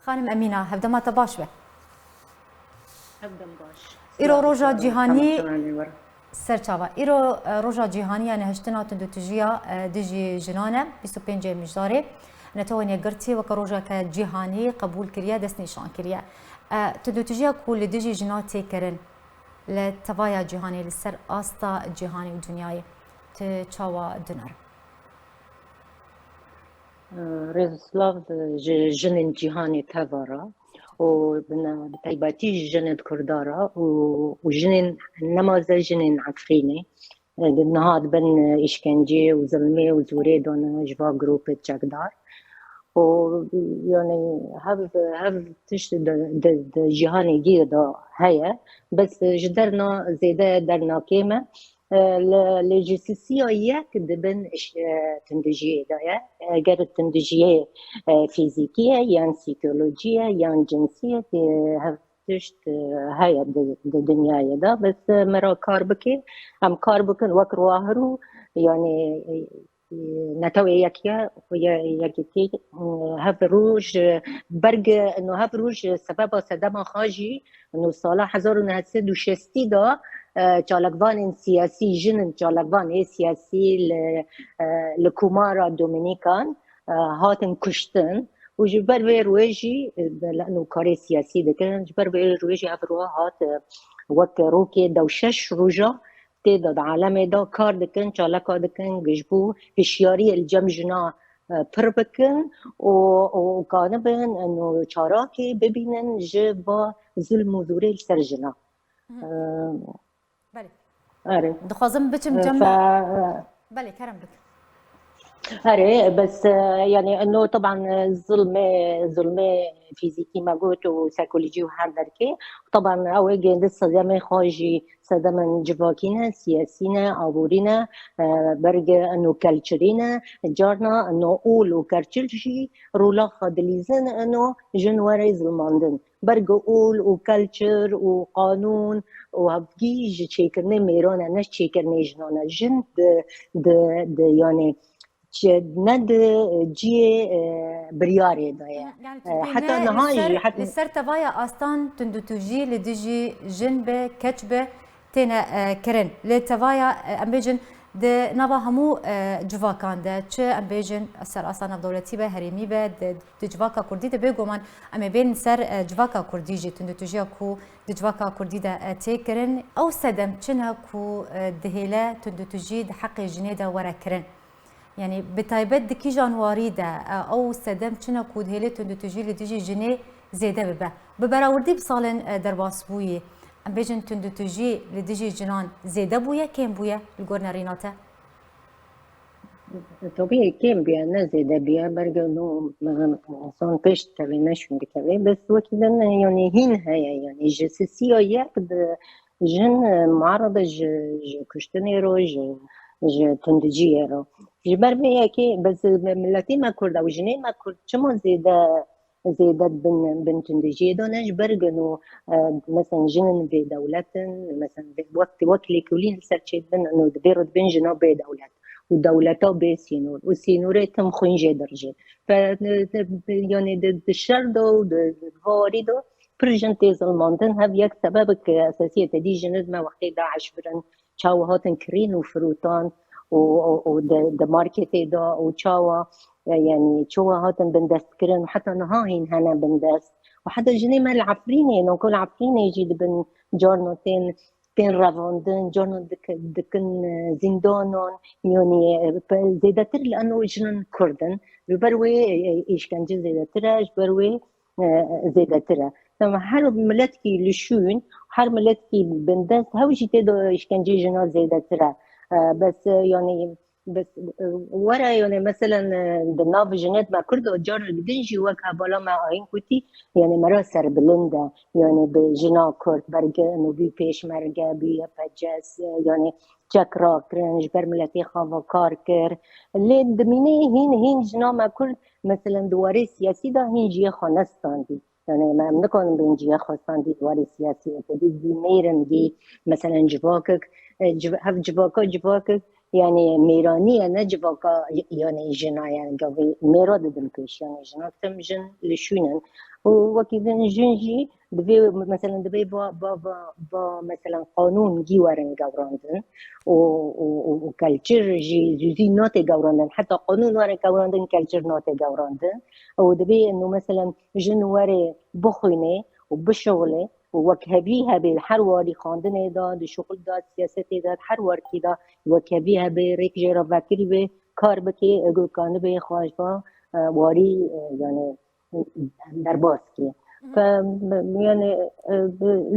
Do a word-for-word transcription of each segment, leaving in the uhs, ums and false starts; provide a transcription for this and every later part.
Xanim Emîna, hevdema te baş be. Hevdem baş. Îro roja Silav, cîhanî temaşevanê we re. Serçava. Îro e, roja cîhanî ya nehiştina tundûtijiya e, dijî jinan e, bîst û pêncê Mijdarê. Netewên Yekgirtî weke rojeke cîhanî qebûl kiriye, destnîşan kiriye. E, Tundûtijiya ku li dijî jina tê kirin, li tevaya cîhanê, li ser asta cîhanê û dinyayê, tu çawa dinere? Rêz û silav ji jinên cîhanê teva re û bi ne-, bi taybetî ji jinên Kurda re û, û jinên nemaze jinên Efrînê, e, di niha dibin îşkencê û zilmê û zorê dane ji va grûpê çekdar. Û, yani, hev, hev tişt di, di, di cîhanê gî de heye, bes ji derna zêde derna kêm e. E, li, li ji sisiya yek dibin iş, e, tundijiyê de ye. Eger tundijiyê, e, fîzîkî ye, yan psîkolojî ye, yan cinsî ye, tê hev tişt, e, heye di, di dinyayê de. Bes, e, me re kar bike, em kar bikin wek ruahirû, yani, e, Netewê Yekî, ye-, Yekîtî, hev roj, berg, no hev roj sebeba sedema xwe jî, no sala hezar û neh sed û şêstî de, e, çalakvanên siyasî, jin in çalakvanê siyasî li, e, li Komara Dominikan, e, hatin kuştin û ji ber vê rûyê jî, e, no karê siyasî dikin, ji ber vê rûyê jî hev rû hat, e, wek rokê dew şeş roja tê de di alemê de kar dikin, çalaka dikin, ji bo hişyariyê li cem jina, e, pir bikin û, û kanibin, eno, çarakê bibînin ji va zulm û zorê li ser jina. E, Belê. Erê. Dixwazim biçim E, cem. fe- Belê, kerem bik. Erê, bes, e, yani, eno, taban, e, zulmê, zulmê fîzîkî me got û psîkolojî û her derkê. Taban, ew ê gêndi sedemê xwe jî sedemên civakî ne, siyasî ne, aborî ne, e, berge eno kelçirî ne, carna eno ol û kelçir jî rola xwe dilîzin eno jin were zilmandin. Berge ol û kelçir û qanûn û hevgî ji çêkirinê mêran e, ne ji çêkirinê jinan e. Jin di, di, di, yani, çi, ne di cihê, e, biryarê de ye. Yani, tu E, dibê heta ne niha li ser, jî, het- li ser tevaya astan tundûtûjî li dijî jin be, keç be, têne, e, kirin. Lê tevaya, e, em bêjin, di nava hemû, e, civakan de, çi em bêjin, ser asta navdewletî be, herêmî be, di, di civaka kurdî de bêguman em ê bên ser, e, civaka kurdî jî, tundûtûjiya ku di civaka kurdî de, e, tê kirin. Ew sedem çi ne ku, e, dihêle tundûtûjî di heqê jinê de were kirin? Yani, bi taybet di kîjan warî de, e, ew sedem çi ne ku dihêle tundûtûjî li dijî jinê zêde bibe? Bi berawirdî bi salên, e, derbasbûyî, em bêjin tundûtûjî li dijî jinan zêde bûye, kêm bûye li gor nerîna te? Tabii kêm bûye, ne zêde bûye. Berge no, insan pêş dikeve, ne şûn dikeve. Bes wekî din, yani, hîn heye, yani, ji sisiya yek di jin, e, muarada ji, ji kuştinê ro, ji, ji tundiciyê ro. Ji ber vê yekê, bes, e, miletê me Kurd û jinê me Kurd çima zêde, zêde bin, bin tundiciyê de ne? Ji ber gino, e, mesela jinin bê dewlet in, mesela bê, wek, wek lêkolîn li ser çêdibin, ino di vê re dibin jina bê dewlet û dewleta bê sînor û sînorê tim xwîn jê dirjê. Fe, e, e, yani di, di şer de û di, di varî de pir jin tê zilmandin. Hev yek sebebek esasî ye. Te dî jinir me wextê DAIŞ birin, çawa hatin kirîn û firotan û, û, û di, di marketê de û çawa, e, yani çawa hatin bindestkirin, heta niha hîn hene bindest. Û heta jinê me li Efrînê, noko li Efrînê jî dibin carna tên, tên revandin, carna dik-, dikin, e, zîndanan, yani, e, pe-, zêdetir li eno jinin Kurd in. Ji ber wê, e, e, îşkence zêdetir e, ji ber wê, e, zêdetir e. Tamam, her miletkî li şûn, her miletkî bindest, hew jî tê de îşkencê jina zêdetir e. E, bes, e, yani, bes, e, were, yani, meselen, e, di nav jinet me Kurd û carek din jî wek hevala me Ayîn Kutî, yani, me re serbilind e. Yani, bi jina Kurd, berge, ino bî pêşmerge, bî Y P G, e, yani, çek rakirin, ji ber miletê xwe ve kar kir. Lê dimînê hîn, hîn jina me Kurd, meselen, di warê siyasî de hîn cihê xwe nestandî. Yani, me, em nikarin bên cihê xwe standî di warê siyasî. Te dî, dî mêrin dî, meselen, civakek, e, civ-, hev civaka, civakek, yani mêranî ye, ne civaka, yani jina ye, gavê mêra didin pêş, yani jina tim jin li şûn in. Û wekî din jin jî divê, mesela divê va, va, va, va, mesela qanûn gî werin gewrandin û, û, û, û kelçir jî zûzî nate gewrandin. Heta qanûn were gewrandin, kelçir nate gewrandin. Û divê eno, mesela jin were bixwîne û bişixule û wekhevî hebe, her warî xwendinê de, di şixul de, siyasetê de, her warkî de wekhevî hebe, rêk jê re vekirî be, kar bike, ego kanibe xwaş va, e, warî, e, yani, derbas kî. Fe, yani, e,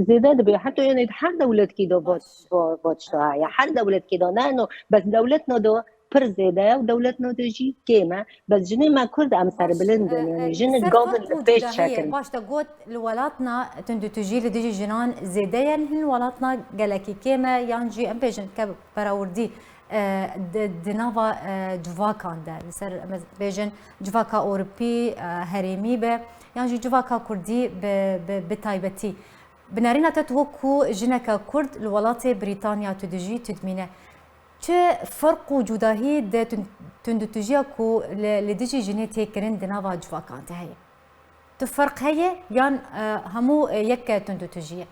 zêde dibe. Heta yani her dewletkî de va, va, va tişta heye. Her dewletkî de ne, no, bes dewletna de pir zêde ye û dewletna de jî kêm e. Bes jinê me Kurd em serbilind in, e, yani e, jin gavin li pêş çekin. Baş te got, li welatna tundutujî li dijî jinan zêde ye, hin welatna gelekî kêm e, yan jî em bêjin ke berawurdî, e, di, di nava, e, civakan de, li ser, em bêjin civaka Ewropî, e, herêmî be, yan jî civaka Kurdî bi, bi, bi taybetî. Bi nerîna te, tu wekû jineke Kurd li welatê Brîtanya tu dijî, tu dimîne. Çi ferq û cudahî di tun-, tundûtijiya ku li, li dijî jinê tê kirin di nava civakan de heye? Tu ferq heye yan, e, hemû, e, yek e tundûtijî ye?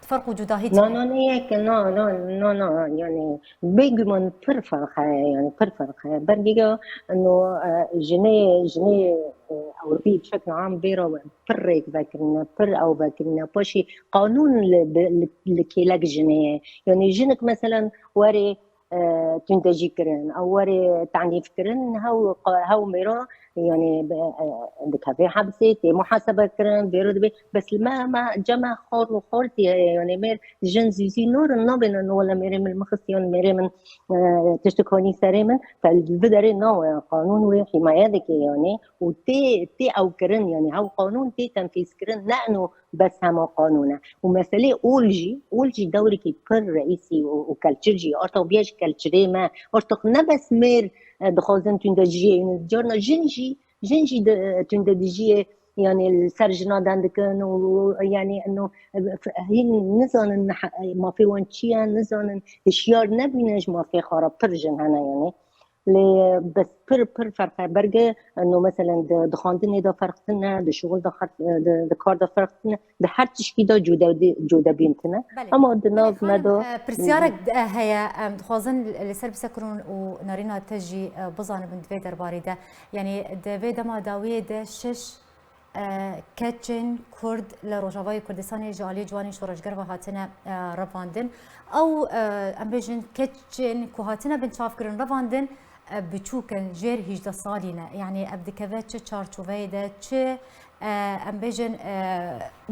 Tu ferq û cudahî tune? Na, na, ne yek e, na, na, na, na, yani bêguman pir ferq heye, yani pir ferq heye. Bergîga, no, e, jinê, jinê, e, Ewropî bi şekl am vê re pir rêk vekirine, pir ew vekirine. Paşî qanûn li, li, li kêlek jinê ye. Yani jinik, meselen, were e, tundejî kirin, ew were tenîf kirin, hew, hew mêra, yani, e, dikeve hepsê, tê muhasebe kirin, vêro dibe. Bes li me, me, cem me xor û xortî heye, yani, mêr jin zûzî norin, nabênin, wele mêrê min li min xist, yan mêrê min, e, tiştik hanî serê min, te li vê derê nawe, qanûn wê hîmaye dike, yani, û tê, tê ew kirin, yani, hew qanûn tê tenfîz kirin, ne eno bes hema qanûn e. Û meselê ol jî, ol jî dewrekî pir reîsî û, û kelçir jî, artaq biya ji kelçirê me, artaq ne bes mêr, e, dixwazin tundejiyê, carna jin jî, jin jî di, e, tundedijiyê, yani li ser jina den dikin û, yani eno, e, hîn nizanin he-, mafê wan çi ye, nizanin hişyar nebîne ji mafê xwe re pir jin hene yani. Lê bes pir, pir ferq e. Berge, no, meselen, di, di xwendinê de ferq tune, di şixul de xer-, di, di kar de ferq tune, di her tişkî de cude, cudebîn tune. Belê. Ama di nav me de, e, pirsiyarek, e, heye, em dixwazin li ser bisekirin û nerîna te jî, e, bizanibin di vê derbarê de. Yanî di vê dema dawiyê de şeş e, keçên Kurd li Rojavayê Kurdistanê ji aliyê ciwanên şoreşger ve hatine, e, revandin. Ew, e, em bêjin keçên ku hatine binçavkirin, revandin, e, biçûk in, jêr hîjdeh salî ne. Yanî ev dikeve çi çarçoveyê de, çi, e, em bêjin, e,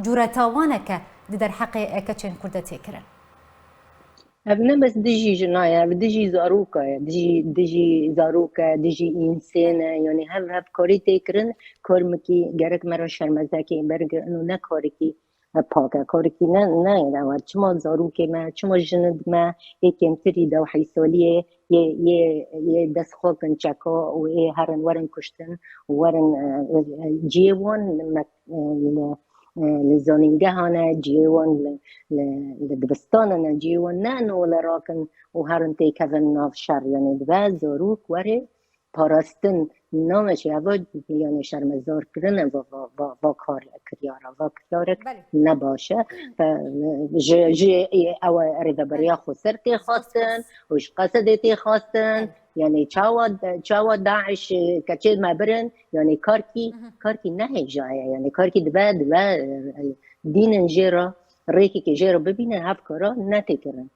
cûreta wan e ke di derheqê, e, keçên Kurd de tê kirin? Ev ne bes dijî jina ye, ev dijî zaroka ye, dijî, dijî zarok e, dijî însên e. Yani hev, hev karî tê kirin, kar mekî gerek me re şermezekê berge, ino ne karekî, e, pak e, karekî ne, ne ye. Ew çima zarokê me, çima jinik me, ê kêmtirî dewhî saliyê, yê, yê, yê dest xwe kin çeka û ê herin werin kuştin û werin, e, e, ciyê wan me, e, li, e, li zanîngehan e, ciyê wan li, li, li dibistanan e, ciyê wan ne eno li rakin û herin têkevin nav şer. Yani dibe zarok were parastin, nameşe eva, yani şermezar kirin e va, va, va, va kar kiryara, va kiryarek nebaş e. Fe, ji, ji ew rêveberiya xweser tê xwestin û ji qesedê tê xwestin. Yani çawa, çawa DAIŞ, e, keçê me birin, yani karkî, karkî ne hêja ye, yani karkî dibe, dibe, e, dînin jê re, rêkekê jê re bibîne, hev kara netê kirin.